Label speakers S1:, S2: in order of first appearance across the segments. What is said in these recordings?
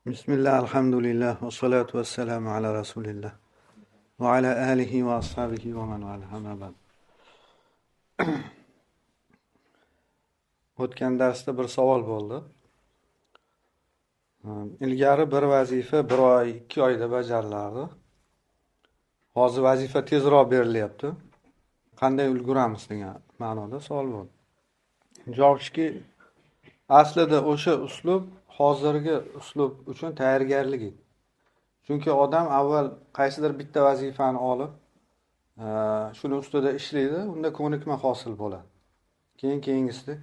S1: Bismillah, alhamdulillah, va salatu vassalamu ala rasulillah va ala alihi va ashabihi va man valaha, amma ba'd. O'tgan darsda bir savol bo'ldi. Ilgari bir vazifa 1 oy, 2 oyda bajarilardi. Hozir vazifa tezroq berilyapti. Qanday ulguramiz degan ma'noda savol bo'ldi. Javob shuki, aslida o'sha uslub hozirgi uslub uchun tayyorgarlik edi. Chunki odam avval qaysidir bitta vazifani olib, shuni ustida ishlaydi, unda ko'nikma hosil bo'ladi. Keyin keyingisida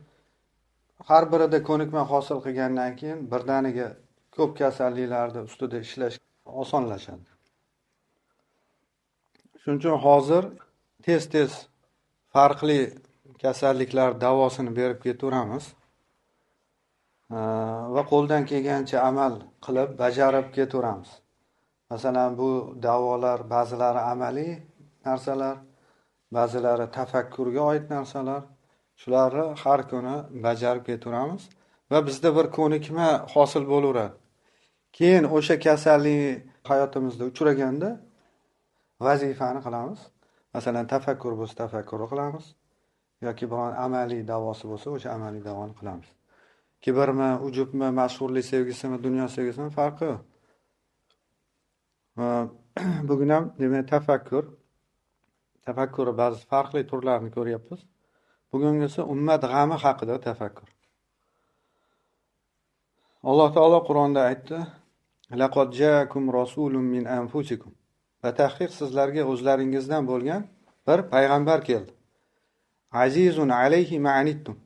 S1: har birida ko'nikma hosil qilgandan keyin birdaniga ko'p kasalliklarni ustida ishlash osonlashadi. Shuning uchun hozir tez-tez farqli kasalliklar davosini berib ketaveramiz va qo'ldan kelgancha amal qilib bajarib ketaveramiz. Masalan, bu davolar ba'zilari amaliy narsalar, ba'zilari tafakkurga oid narsalar. Shularni har kuni bajarib ketaveramiz va bizda bir ko'nikma hosil bo'laveradi. Keyin o'sha kasallik hayotimizda uchraganda vazifani qilamiz. Masalan, tafakkur bo'lsa tafakkurni qilamiz yoki biron amaliy davosi bo'lsa o'sha amaliy davoni qilamiz. Kibrmi, ujubmi, mashhurlik sevgisimi, dunyo sevgisimi farqi yo'q. Bugun ham demak tafakkuri ba'zi farqli turlarini ko'ryapmiz. Bugungisi ummat g'ami haqida tafakkur. Alloh taolo Qur'onda aytdi: "Laqad ja'akum rasulun min anfusikum." Va tahqiq sizlarga o'zlaringizdan bo'lgan bir payg'ambar keldi. Azizun alayhi ma anittum.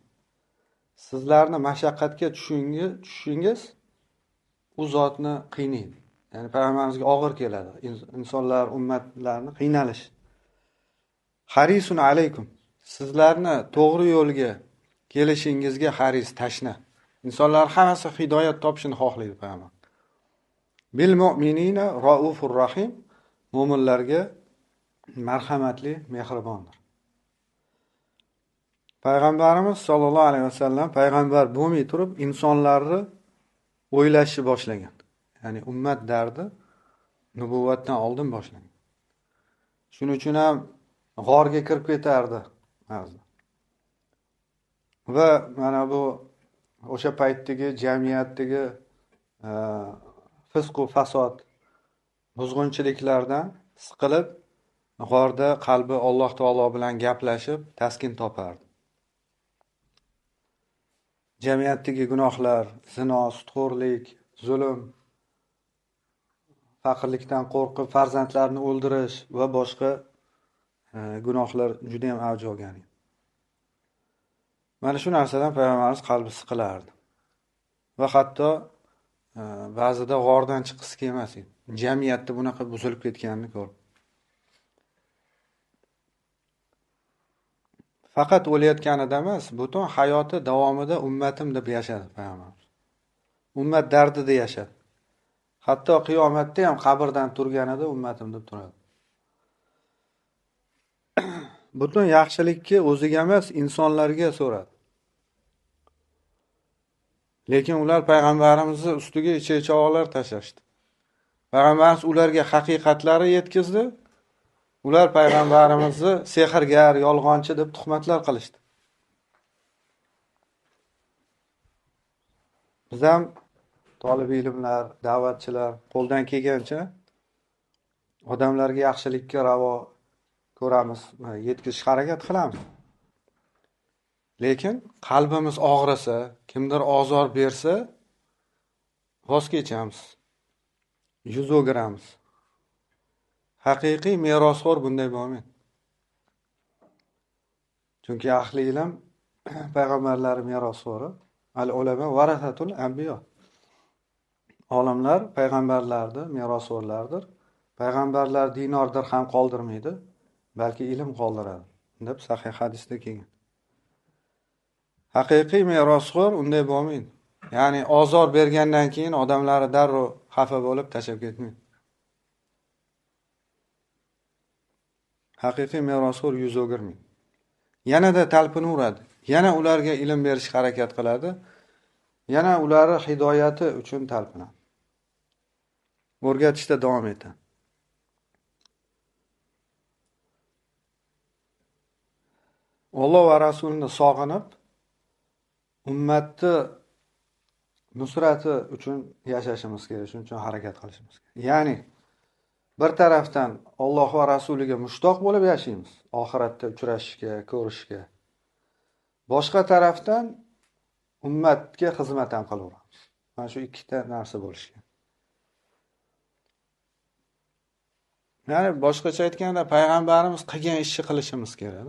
S1: Sizlarni mashaqqatga tushishingiz u zotni qiynaydi. Ya'ni payg'ambarimizga og'ir keladi. Insonlar, ummatlarni qiynalish. Harisun alaykum. Sizlarni to'g'ri yo'lga kelishingizga haris, tashna. Insonlar hammasi hidoyat topishini xohlaydi payg'ambar. Bil mu'minina raufur rahim. Mo'minlarga marhamatli, mehribondir. Payg'ambarimiz sollallohu alayhi vasallam payg'ambar bo'lmay turib insonlarni o'ylashni boshlagan. Ya'ni ummat dardi nubuvvatdan oldin boshlangan. Shuning uchun ham g'orga kirib ketardi ba'zida. Va mana bu o'sha paytdagi jamiyatdagi fisq va fasod, buzg'unchiliklardan siqilib, g'orda qalbi Alloh taolo bilan gaplashib taskin topardi. Jamiyatdagi gunohlar, zino, sudxo'rlik, zulm, faqirlikdan qo'rqib farzandlarni o'ldirish va boshqa gunohlar juda ham avj olgan edi. Mana shu narsadan payg'ambarimiz qalbi siqilardi. Va hatto ba'zida g'ordan chiqqisi kelmas edi. Jamiyatda bunaqa buzilib ketganini ko'rib. Faqat o'layotganida emas, butun hayoti davomida ummatim deb yashadi payg'ambarimiz. Ummat dardida yashadi. Hatto qiyomatda ham qabrdan turganida ummatim deb turadi. Butun yaxshilikni o'ziga emas, insonlarga so'radi. Lekin ular payg'ambarimizni ustiga ichak-chog'lar tashlashdi. Payg'ambarimiz ularga haqiqatlari yetkazdi. Ular payg'ambarimizni sehrgar, yolg'onchi deb tuhmatlar qilishdi. Biz ham tolib ilmlar, da'vatchilar qo'ldan kelgancha odamlarga yaxshilikka ravo ko'ramiz, yetkazishga harakat qilamiz. Lekin qalbimiz og'risa, kimdir ozor bersa, voz kechamiz, yuz o'giramiz. Haqiqiy merosxo'r bunday bo'lmaydi. Chunki ahli ilm payg'ambarlar merosxo'ri, al-ulama varasatul anbiyo. Olimlar payg'ambarlarning merosxo'rlaridir. Payg'ambarlar dinor dirham qoldirmaydi, balki ilm qoldiradi deb sahih hadisda kelgan. Haqiqiy merosxo'r unday bo'lmaydi. Ya'ni ozor bergandan keyin odamlari darrov xafa bo'lib tashlab ketmaydi. Haqiqiy merosxo'r yuz o'girmaydi. Yanada talpinaveradi. Yana ularga ilm berishga harakat qiladi. Yana ularni hidoyati uchun talpinadi. O'rgatishda davom etadi. Alloh va Rasulini sog'inib, ummatni nusrati uchun yashashimiz kerak, shuning uchun harakat qilishimiz kerak. Ya'ni bir tarafdan Alloh va Rasuliga mushtoq bo'lib yashaymiz, oxiratda uchrashishga, ko'rishga. Boshqa tarafdan ummatga xizmat ham qilaveramiz. Mana shu ikkita narsa bo'lishi kerak. Ya'ni boshqacha aytganda payg'ambarimiz qilgan ishni qilishimiz kerak.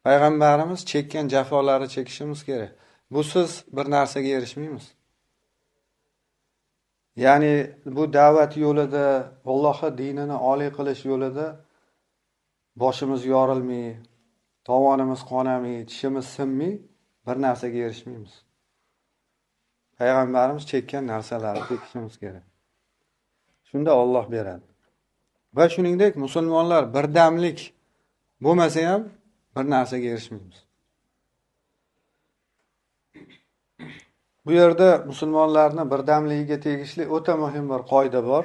S1: Payg'ambarimiz chekkan jafolarni chekishimiz kerak. Busiz bir narsaga erishmaymiz. Ya'ni bu da'vat yo'lida, Allohning dinini oliy qilish yo'lida boshimiz yorilmay, tovonimiz qonamay, tishimiz sinmay bir narsaga erishmaymiz. Payg'ambarimiz chekkan narsalarni chekishimiz kerak. Shunda Alloh beradi. Va shuningdek musulmonlar birdamlik bo'lmasa ham bir narsaga erishmaymiz. Bu yerda musulmonlarni birdamligiga tegishli o'ta muhim bir qoida bor.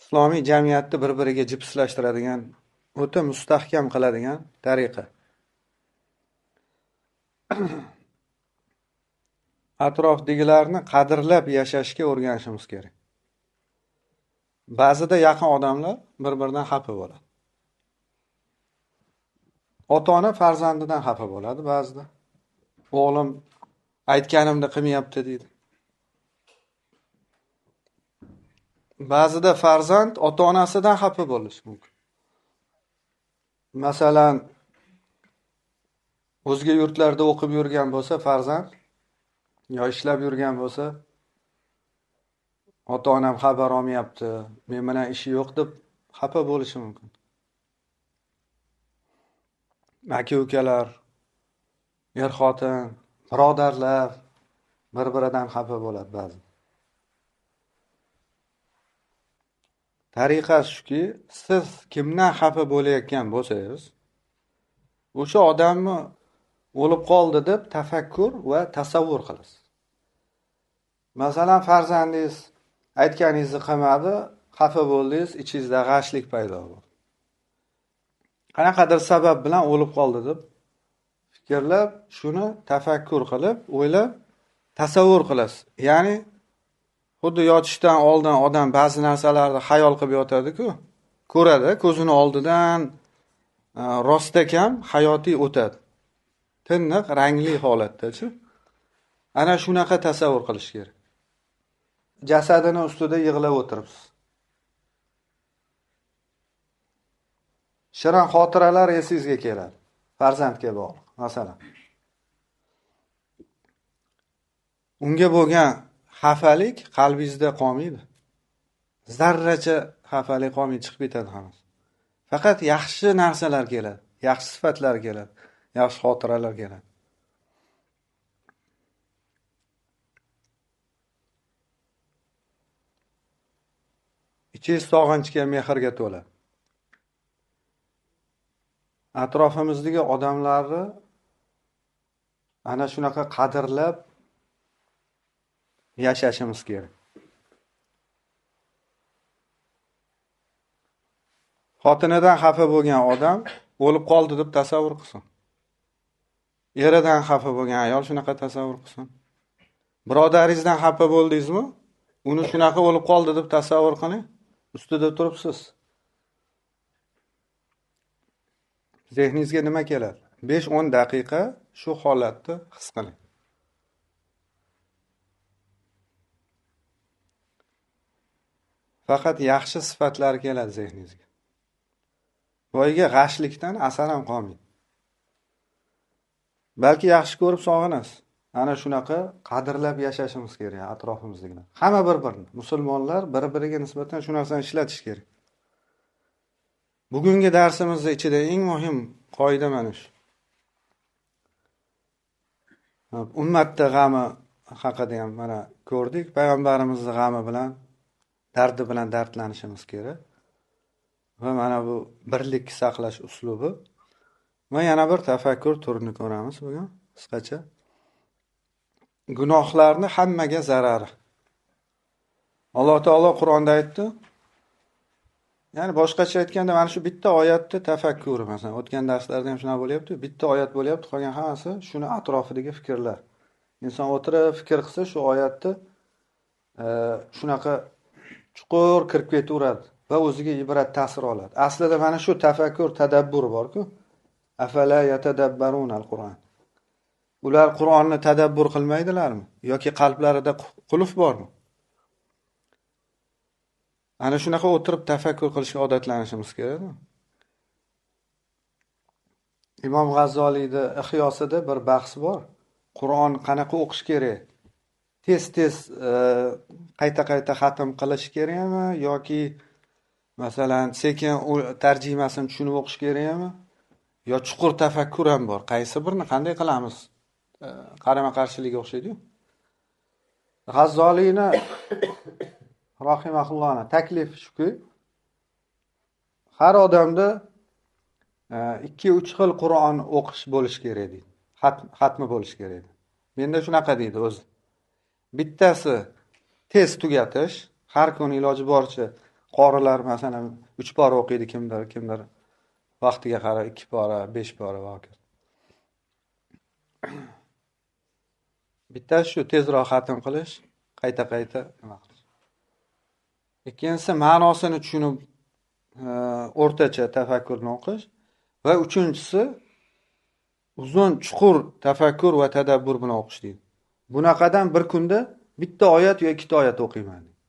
S1: Islomiy jamiyatni bir-biriga jipslashtiradigan, o'ta mustahkam qiladigan tariqa. Atrofdagilarni qadrlab yashashga o'rganishimiz kerak. Ba'zida yaqin odamlar bir-biridan xafa bo'ladi. Ota-ona farzandidan xafa bo'ladi ba'zida. O'g'lim aytganimni qilmayapti deydi. Ba'zida farzand ota-onasidan xafa bo'lishi mumkin. Masalan, o'zga yurtlarda o'qib yurgan bo'lsa farzand yo ishlab yurgan bo'lsa, ota-onam xabar olmayapti, men bilan ishi yo'q deb xafa bo'lishi mumkin. Aka-ukalar, er-xotin, birodarlar bir-biridan xafa bo'ladi ba'zan. Tariqasi shuki, siz kimdan xafa bo'layotgan bo'lsangiz, o'sha odamni o'lib qoldi deb tafakkur va tasavvur qilasiz. Masalan, farzandingiz aytganingizni qilmadi, xafa bo'ldingiz, ichingizda g'ashlik paydo bo'ldi. Qanaqadir sabab bilan o'lib qoldi deb fikrlab, shuni tafakkur qilib, o'ylab, tasavvur qilasiz. Ya'ni xuddi yotishdan oldin odam ba'zi narsalarni xayol qilib yotadi-ku, ko'radi, ko'zini oldidan rostakam hayotiy o'tadi. Tiniq, rangli holatda-chi. Ana shunaqa tasavvur qilish kerak. Jasadini ustida yig'lab o'tiribsiz. Shirin xotiralar esingizga keladi. Farzandga bog'liq, masalan. Unga bo'lgan xafalik qalbingizda qolmaydi. Zarracha xafalik qolmay chiqib ketadi hammasi. Faqat yaxshi narsalar keladi, yaxshi sifatlar keladi, yaxshi xotiralar keladi. Ichingiz sog'inchga, mehrga to'la. Atrofimizdagi odamlarni ana shunaqa qadrlab yashashimiz kerak. Xotinidan xafa bo'lgan odam o'lib qoldi deb tasavvur qilsin. Eridan xafa bo'lgan ayol shunaqa tasavvur qilsin. Birodaringizdan xafa bo'ldingizmi? Uni shunaqa o'lib qoldi deb tasavvur qiling. Ustida turibsiz. Zehningizga nima keladi? 5-10 daqiqa shu holatni his qiling. Faqat yaxshi sifatlar keladi zehningizga. Boyga g'ashlikdan asar ham qolmaydi. Balki yaxshi ko'rib sog'inasiz. Ana shunaqa qadrlab yashashimiz kerak atrofimizdagilar. Hamma bir-birini, musulmonlar bir-biriga nisbatan shu narsani ishlatish kerak. Bugungi darsimizning ichida eng muhim qoida mana shu. Ummatda g'ami haqida ham mana ko'rdik. Payg'ambarimizning g'ami bilan, dardi bilan dardlanishimiz kerak. Va mana bu birlik saqlash uslubi. Va yana bir tafakkur turini ko'ramiz bugun qisqacha. Gunohlarni hammaga zarari. Alloh taolo Qur'onda aytdi. Ya'ni boshqacha aytganda mana shu bitta oyatni tafakkuri, masalan, o'tgan darslarda ham shunaqa bo'lyapti, bitta oyat bo'lyapti, qolgan hammasi shuni atrofidagi fikrlar. Inson o'tirib fikr qilsa, shu oyatni shunaqa chuqur kirib ketaveradi va o'ziga ibrat ta'sir oladi. Aslida mana shu tafakkur, tadabbur bor-ku. Afala yatadabbarunal Qur'on. Ular Qur'onni tadabbur qilmaydilarmi yoki qalblarida qulf bormi? Ana shunaqa o'tirib tafakkur qilishga odatlanishimiz kerak. Imom G'azzoliyda Ihyosida bir bahs bor. Qur'on qanaqa o'qish kerak? Tez-tez qayta-qayta xatm qilish kerakmi yoki masalan sekin tarjimasini tushunib o'qish kerakmi? Yo chuqur tafakkur ham bor. Qaysi birini qanday qilamiz? Qarama-qarshilikka o'xshaydi-yu. G'azzoliyni rahimahullohni taklif shuki, har odamda 2-3 xil Qur'on o'qish bo'lish kerak deydi. Xatmi bo'lish kerak deydi. Menda shunaqa deydi o'zi. Bittasi tez tugatish, har kuni iloji boricha qorilar masalan 3 pora o'qiydi kimdir, kimdir vaqtiga qarab 2 pora, 5 pora va hokazo. Bittasi shu tezroq xatm qilish, qayta-qayta nima qilish. Ikkinchisi ma'nosini tushunib o'rtacha tafakkurni o'qish va uchinchisi uzun chuqur tafakkur va tadabbur bilan o'qish deydi. Bunaqadan bir kunda bitta oyat yo ikkita oyat o'qiyman deydi.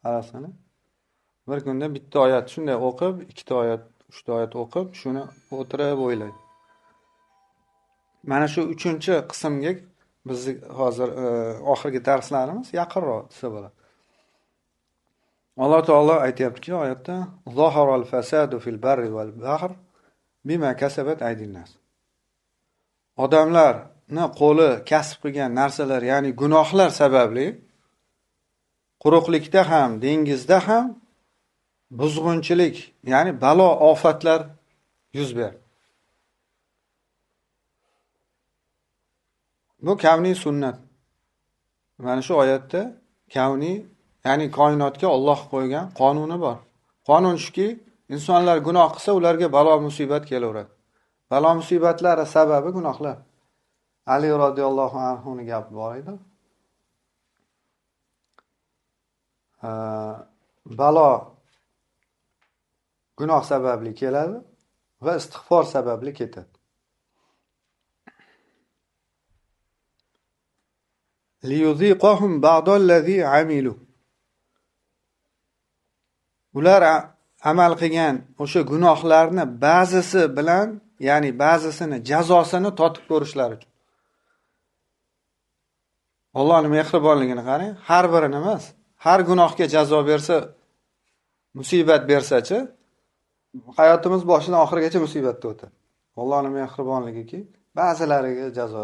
S1: Qarasana. Bir kunda bitta oyat shunday o'qib, ikkita oyat, uchta oyat o'qib, shuni o'tirib o'ylaydi. Mana shu uchinchi qismga bizni hozir oxirgi darslarimiz yaqinroq desa bo'ladi. Alloh taolo aytayaptiki oyatda: "Zoharal fasadu fil barri val bahr bima kasabat aydin nas." Odamlarni qo'li kasb qilgan narsalar, ya'ni gunohlar sababli quruqlikda ham, dengizda ham buzg'unchilik, ya'ni balo ofatlar yuz berdi. Bu kavniy sunnat. Mana shu oyatda kavniy, ya'ni koinotga Alloh qo'ygan qonuni bor. Qonun shuki, insonlar gunoh qilsa, ularga balo musibat kelaveradi. Balo musibatlari sababi gunohlar. Ali radhiyallohu anhu ning gapi bor edi. Balo gunoh sababli keladi va istig'for sababli ketadi. Liyuziqahum ba'dallazi amilu. Ular amal qilgan o'sha gunohlarni ba'zisi bilan, ya'ni ba'zisini jazosini totib ko'rishlari uchun. Allohning mehribonligini qarang, har birini emas, har gunohga jazo bersa, musibat bersa-chi, hayotimiz boshidan oxirigacha musibatda o'tadi. Allohning mehribonligiki, ba'zilariga jazo,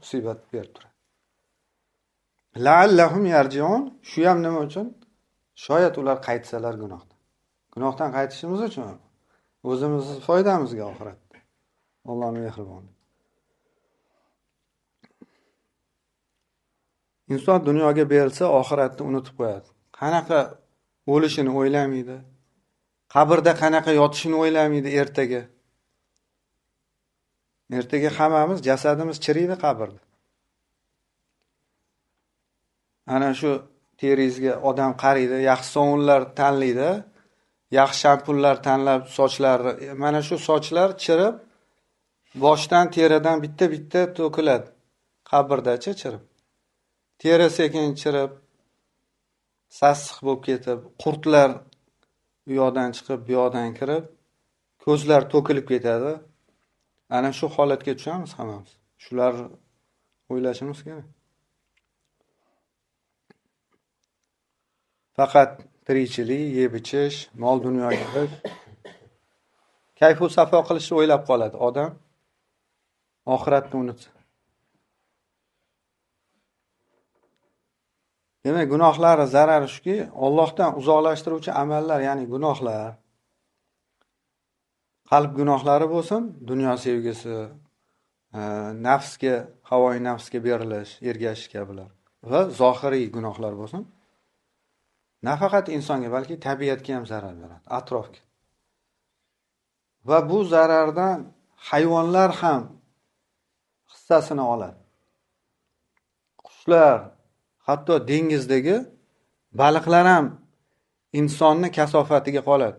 S1: musibat berib turadi. La'allahum yarji'un, shu ham nima uchun? Shoyat ular qaytsalar gunohdan. Gunohdan qaytishimiz uchun, o'zimizning foydamizga oxiratda. Allohning mehribonligi. Inson dunyoga berilsa, oxiratni unutib qo'yadi. Qanaqa o'lishini o'ylamaydi. Qabrda qanaqa yotishini o'ylamaydi ertaga. Ertaga hammamiz jasadimiz chiriydi qabrda. Ana shu teringizga odam qaraydi, yaxshi sovunlar tanlaydi, yaxshi shampunlar tanlab sochlari, mana shu sochlar chirib, boshdan teridan bitta-bitta to'kiladi. Qabrdacha chirib. Teri sekin chirib, sassiq bo'lib ketib, qurtlar u yoqdan chiqib, bu yoqdan kirib, ko'zlar to'kilib ketadi. Ana shu holatga tushamiz hammamiz. Shular o'ylashimiz kerak. Faqat tirikchilik, yeb ichish, mol dunyo yig'ish, kayf-u safo qilishni o'ylab qoladi odam. Oxiratni unutsa. Demak, gunohlari zarari shuki, Allohdan uzoqlashtiruvchi amallar, ya'ni gunohlar, qalb gunohlari bo'lsin, dunyo sevgisi, nafsga, havoi nafsga berilish, ergashish kabilar va zohiriy gunohlar bo'lsin. Nafaqat insonga, balki tabiatga ham zarar beradi, atrofga. Va bu zarardan hayvonlar ham hissasini oladi. Qushlar, hatto dengizdagi baliqlar ham insonni kasofatiga qoladi.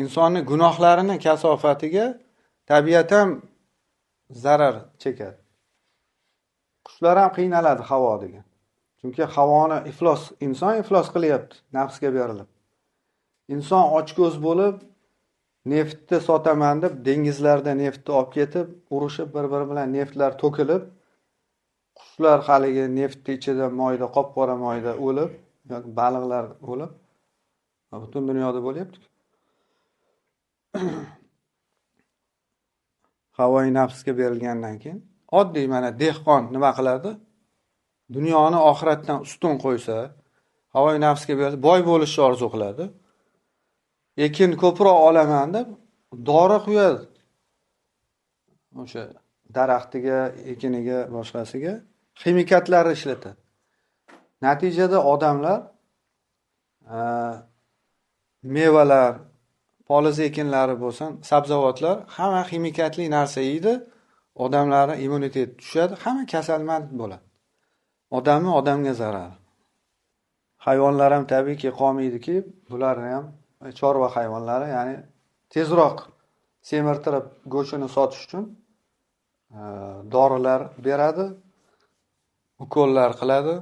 S1: Insonni gunohlarini kasofatiga tabiat ham zarar chekadi. Qushlar ham qiynaladi havo degan. Chunki havoni iflos, inson iflos qilyapti, nafsga berilib. Inson ochko'z bo'lib, neftni sotaman deb dengizlarda neftni olib ketib, urushib bir-biri bilan neftlar to'kilib, qushlar haligi neftni ichida moyda, qop-qora moyda o'lib, yoki baliqlar o'lib, butun dunyoda bo'lyapti. Havoi nafsga berilgandan keyin oddiy mana dehqon nima qiladi? Dunyoni oxiratdan ustun qo'ysa, havoi nafsga berilsa, boy bo'lishni orzu qiladi. Ekin ko'proq olaman deb dori quyadi. O'sha daraxtiga, ekiniga, boshqasiga ximikatlarni ishlatadi. Natijada odamlar mevalar, poliz ekinlari bo'lsin, sabzavotlar hamma ximikatli narsa yeydi, odamlarning immuniteti tushadi, hamma kasalmand bo'ladi. Odamni odamga zarari. Hayvonlar ham tabiiyki qolmaydiki, bularni ham chorva hayvonlari, ya'ni tezroq semirtirib go'shtini sotish uchun dorilar beradi, ukollar qiladi.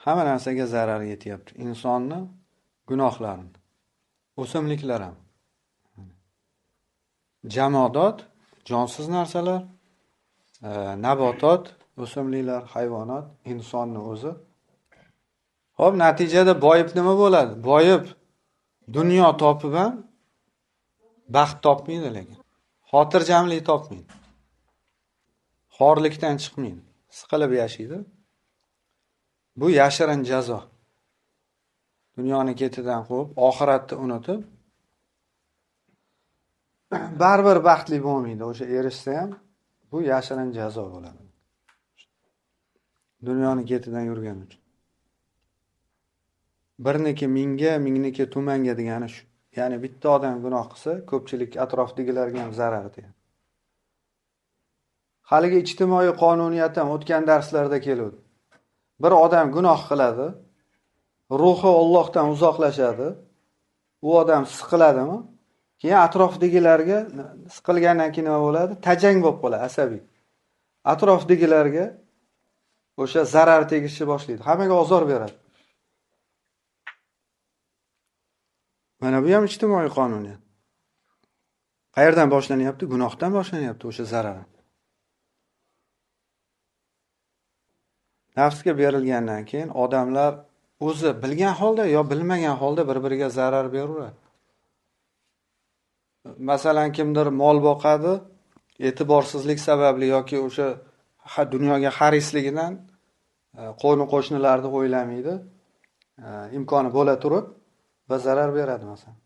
S1: Hamma narsaga zarar yetyapti. Insonni gunohlarini. O'simliklar ham. Jamodot, jonsiz narsalar, nabotot, o'simliklar, hayvonot, insonni o'zi. Xo'p, natijada boyib nima bo'ladi? Boyib dunyo topib ham baxt topmaydi lekin. Xotirjamlik topmaydi. Xorlikdan chiqmaydi. Siqilib yashaydi. Bu yashirin jazo. Dunyoni ketidan quvib, oxiratni unutib, baribir baxtli bo'lmaydi. O'sha erishsa ham bu yashirin jazo bo'ladi. Dunyoni ketidan yurgan uchun. Birniki mingga, mingniki tumanga degani shu. Ya'ni bitta odam gunoh qilsa, ko'pchilik atrofdagilarga ham zarar tegadi. Haligi ijtimoiy qonuniyat ham o'tgan darslarda keluvdi. Bir odam gunoh qiladi, ruhi Allohdan uzoqlashadi, u odam siqiladimi? Keyin atrofdagilarga siqilgandan keyin nima bo'ladi? Tajang bo'lib qoladi, asabiy. Atrofdagilarga o'sha zarar tegishni boshlaydi, hammaga ozor beradi. Mana bu ham ijtimoiy qonuniyat. Qayerdan boshlanyapti? Gunohdan boshlanyapti o'sha zarar. Nafsga berilgandan keyin odamlar o'zi bilgan holda yo bilmagan holda bir-biriga zarar beraveradi. Masalan, kimdir mol boqadi, e'tiborsizlik sababli yoki o'sha dunyoga harisligidan qo'ni-qo'shnilarni o'ylamaydi, imkoni bo'la turib va zarar beradi masalan.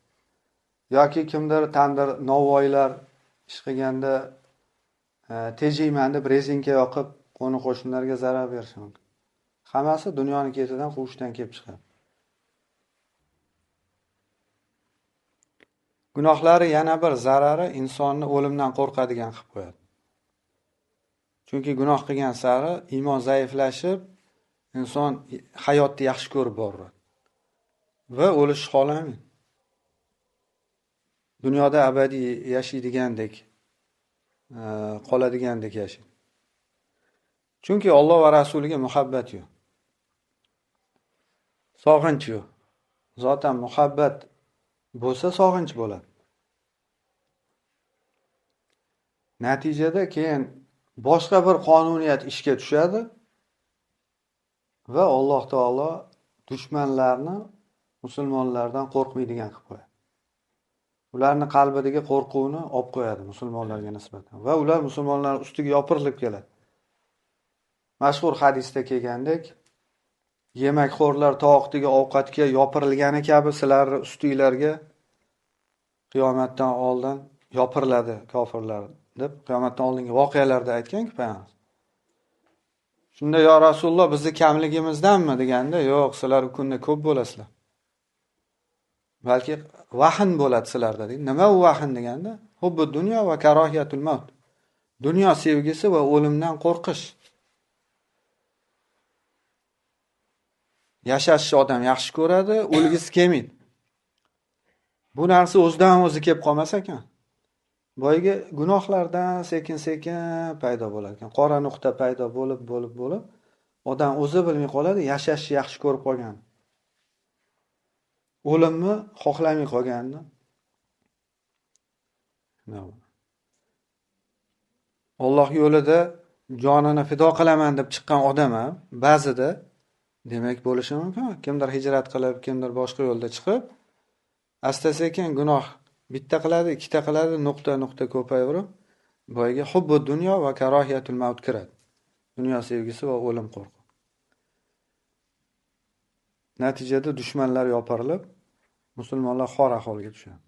S1: Yoki kimdir tandir novvoylar ish qilganda tejayman deb rezinka yoqib qo'ni-qo'shnilarga zarar berishi mumkin. Hammasi dunyoni ketidan quvishdan kelib chiqadi. Gunohlari yana bir zarari insonni o'limdan qo'rqadigan qilib qo'yadi. Chunki gunoh qilgan sari iymon zaiflashib, inson hayotni yaxshi ko'rib boradi va o'lish xohlamaydi. Dunyoda abadiy yashaydigandek, qoladigandek yashaydi. Chunki Alloh va rasuliga muhabbat yo'q. Sog'inch yo'q. Zotan muhabbat bo'lsa sog'inch bo'ladi. Natijada keyin boshqa bir qonuniyat ishga tushadi va Alloh taolo dushmanlarni musulmonlardan qo'rqmaydigan qilib qo'yadi. Ularning qalbidagi qo'rquvni olib qo'yadi musulmonlarga nisbatan va ular musulmonlar ustiga yopirilib keladi. Mashhur hadisda kelgandek, yemakxo'rlar tovoqdagi ovqatga yopirilgani kabi sizlarning ustinglarga qiyomatdan oldin yopiriladi kofirlar deb qiyomatdan oldingi voqealarda aytgan-ku payg'ambar. Shunda yo Rasululloh, bizni kamligimizdanmi deganda, yo'q, sizlar u kunda ko'p bo'lasizlar. Balki vahn bo'ladi sizlarda deydi. Nima u vahn deganda, hubbu dunyo va karohiyatul maut. Dunyo sevgisi va o'limdan qo'rqish. Yashashni odam yaxshi ko'radi, o'lgisi kelmaydi. Bu narsa o'zidan o'zi kelib qolmas ekan. Boyagi gunohlardan sekin-sekin paydo bo'lar ekan. Qora nuqta paydo bo'lib, bo'lib, bo'lib, odam o'zi bilmay qoladi, yashashni yaxshi ko'rib qolgan. O'limni xohlamay qolganini. Alloh yo'lida jonini fido qilaman deb chiqqan odam ham ba'zida demak bo'lishi mumkin. Kimdir hijrat qilib, kimdir boshqa yo'lda chiqib, asta-sekin gunoh bitta qiladi, ikkita qiladi, nuqta-nuqta ko'payaverib, boyagi hubbu dunyo va karohiyatul maut kiradi. Dunyo sevgisi va o'lim qo'rquvi. Natijada dushmanlar yopirilib, musulmonlar xor ahvolga tushadi.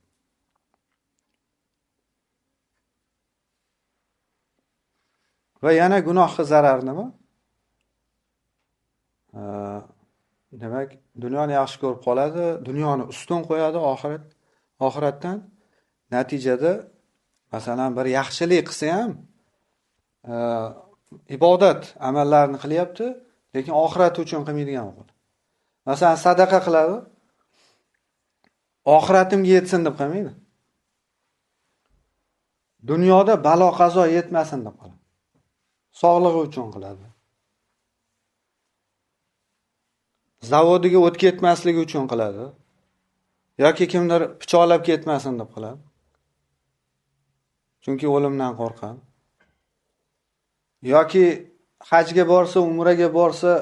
S1: Va yana gunohga zarar nima? Demak, dunyoni yaxshi ko'rib qoladi, dunyoni ustun qo'yadi oxiratdan. Natijada masalan bir yaxshilik qilsa ham ibodat amallarini qilyapti, lekin oxirat uchun qilmaydigan bo'ladi. Masalan, sadaqa qiladi, oxiratimga yetsin deb qilmaydi. Dunyoda balo qazo yetmasin deb qiladi. Sog'lig'i uchun qiladi. Zavodiga o't ketmasligi uchun qiladi. Yoki kimdir pichoqlab ketmasin deb qiladi. Chunki o'limdan qo'rqadi. Yoki hajga borsa, umraga borsa,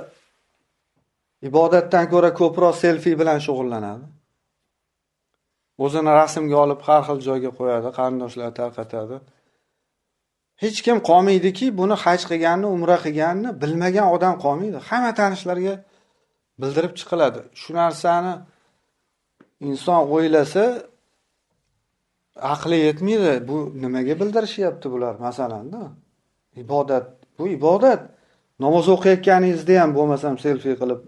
S1: ibodatdan ko'ra ko'proq selfi bilan shug'ullanadi. O'zini rasmga olib har xil joyga qo'yadi, qarindoshlar tarqatadi. Hech kim qolmaydiki, buni haj qilganini, umra qilganini bilmagan odam qolmaydi. Hamma tanishlarga bildirib chiqiladi. Shu narsani inson o'ylasa aqli yetmaydi. Bu nimaga bildirishyapti bular masalan-da? Ibodat, bu ibodat. Namoz o'qiyotganingizda ham bo'lmasam selfi qilib,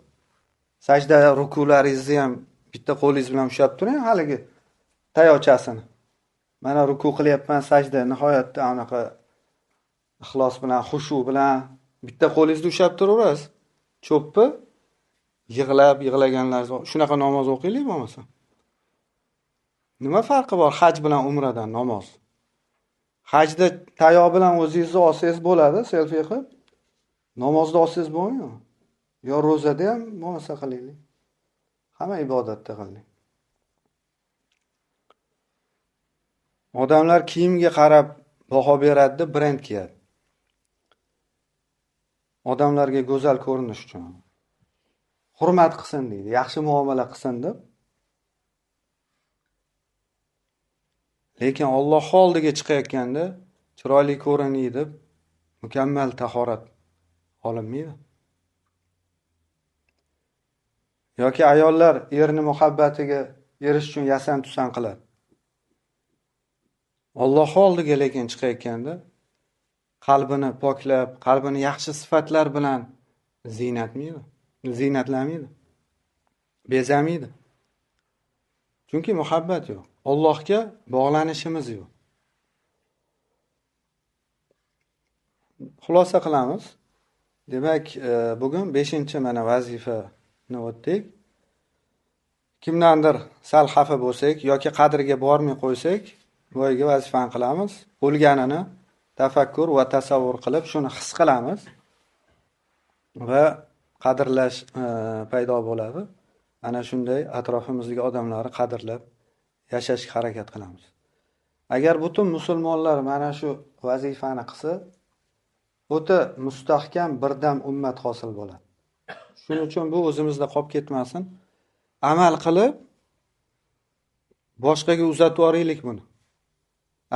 S1: sajda rukularingizni ham bitta qo'lingiz bilan ushlab turing haligi tayoqchasini. Mana ruku qilyapman, sajda nihoyatda anaqa ixlos bilan, xushu bilan bitta qo'lingizni ushlab turaverasiz. Cho'ppi yig'lab, yig'laganlaringiz shunaqa namoz o'qiylik bo'lmasa. Nima farqi bor haj bilan umradan namoz? Hajda tayoq bilan o'zingizni olsangiz bo'ladi, selfi qilib. Namozda olsangiz bo'lmaymi? Yo ro'zada ham bo'lmasa qilaylik. Hamma ibodatda qilaylik. Odamlar kiyimga qarab baho beradi, brend kiyadi. Odamlarga go'zal ko'rinish uchun. Hurmat qilsin deydi, yaxshi muomala qilsin deb. Lekin Alloh oldiga chiqayotganda chiroyli ko'rinay deb mukammal tahorat olinmaydi. Yoki ayollar erni muhabbatiga erishish uchun yasan tusan qiladi. Alloh oldiga lekin chiqayotganda qalbini poklab, qalbini yaxshi sifatlar bilan ziynatmaydi, ziynatlamaydi, bezamaydi. Chunki muhabbat yo'q. Allohga bog'lanishimiz yo'q. Xulosa qilamiz. Demak, bugun 5-mana vazifani o'tdik. Kimdandir sal xafa bo'lsak yoki qadriga bormay qo'ysak, boyagi vazifani qilamiz. O'lganini tafakkur va tasavvur qilib, shuni his qilamiz va qadrlash paydo bo'ladi. Ana shunday atrofimizdagi odamlarni qadrlab yashashga harakat qilamiz. Agar butun musulmonlar mana shu vazifani qilsa, o'ta mustahkam birdam ummat hosil bo'ladi. Shuning uchun bu o'zimizda qolib ketmasin. Amal qilib boshqaga uzatib yuboraylik buni.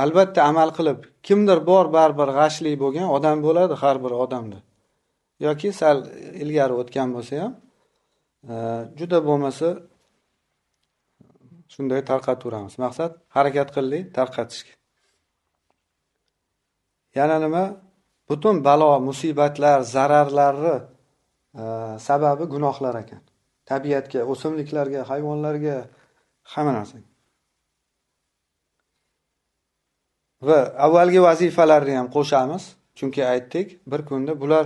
S1: Albatta amal qilib, kimdir bor baribir g'ashli bo'lgan odam bo'ladi har bir odamda. Yoki sal ilgari o'tgan bo'lsa ham, juda bo'lmasa shunday tarqataveramiz. Maqsad harakat qildik tarqatishga. Yana nima? Butun balo, musibatlar, zararlarni sababi gunohlar ekan. Tabiatga, o'simliklarga, hayvonlarga, hamma narsaga. Va avvalgi vazifalarni ham qo'shamiz, chunki aytdik, bir kunda bular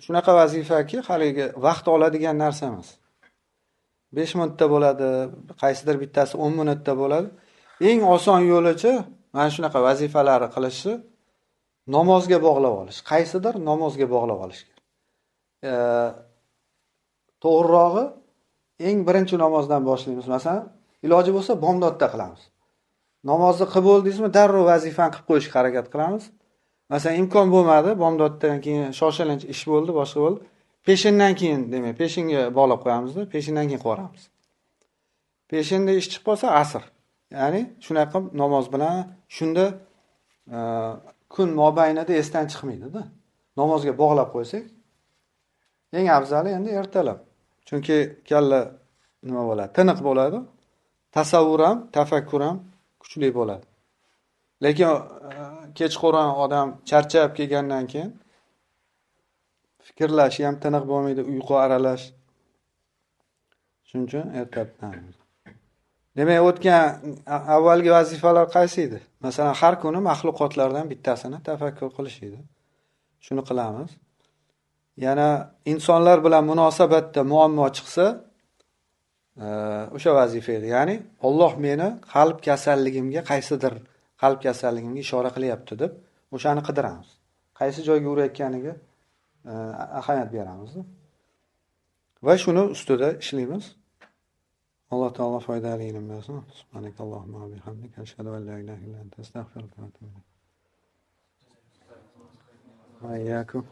S1: shunaqa vazifaki, haligi vaqt oladigan narsa emas. 5 minutda bo'ladi, qaysidir bittasi 10 minutda bo'ladi. Eng oson yo'lichi mana shunaqa vazifalarni qilishni namozga bog'lab olish. Qaysidir namozga bog'lab olish kerak. To'g'rirog'i eng birinchi namozdan boshlaymiz. Masalan, iloji bo'lsa bomdodda qilamiz. Namozni qilib bo'ldingizmi, darrov vazifani qilib qo'yishga harakat qilamiz. Masalan, imkon bo'lmadi, bomdoddan keyin shoshilinch ish bo'ldi, boshqa bo'ldi. Peshindan keyin, demak, peshinga bog'lab qo'yamizda, peshindan keyin qilib. Peshinda ish chiqib qolsa asr. Ya'ni shunaqa qilib namoz bilan shunda kun mobaynida esdan chiqmaydi-da. Namozga bog'lab qo'ysak, eng afzali endi ertalab. Chunki kalla nima bo'ladi? Tiniq bo'ladi. Tasavvur ham, tafakkur ham kuchli bo'ladi. Lekin kechqurun odam charchab kelgandan keyin fikrlashi ham tiniq bo'lmaydi, uyqu aralash. Shuning uchun ertalabdan. Demak, o'tgan avvalgi vazifalar qaysi edi? Masalan, har kuni maxluqotlardan bittasini tafakkur qilish edi. Shuni qilamiz. Yana insonlar bilan munosabatda muammo chiqsa, o'sha vazifa edi. Ya'ni Alloh meni qalb kasalligimga, qaysidir qalb kasalligimga ishora qilyapti deb o'shani qidiramiz. Qaysi joyga urayotganiga ahamiyat beramiz va shuni ustida ishlaymiz. Alloh taolo foydali ilm bersin. Subhanakallohumma va bihamdika ashhadu an la ilaha illa anta astag'firuka va atubu ilayk. Va iyyakum.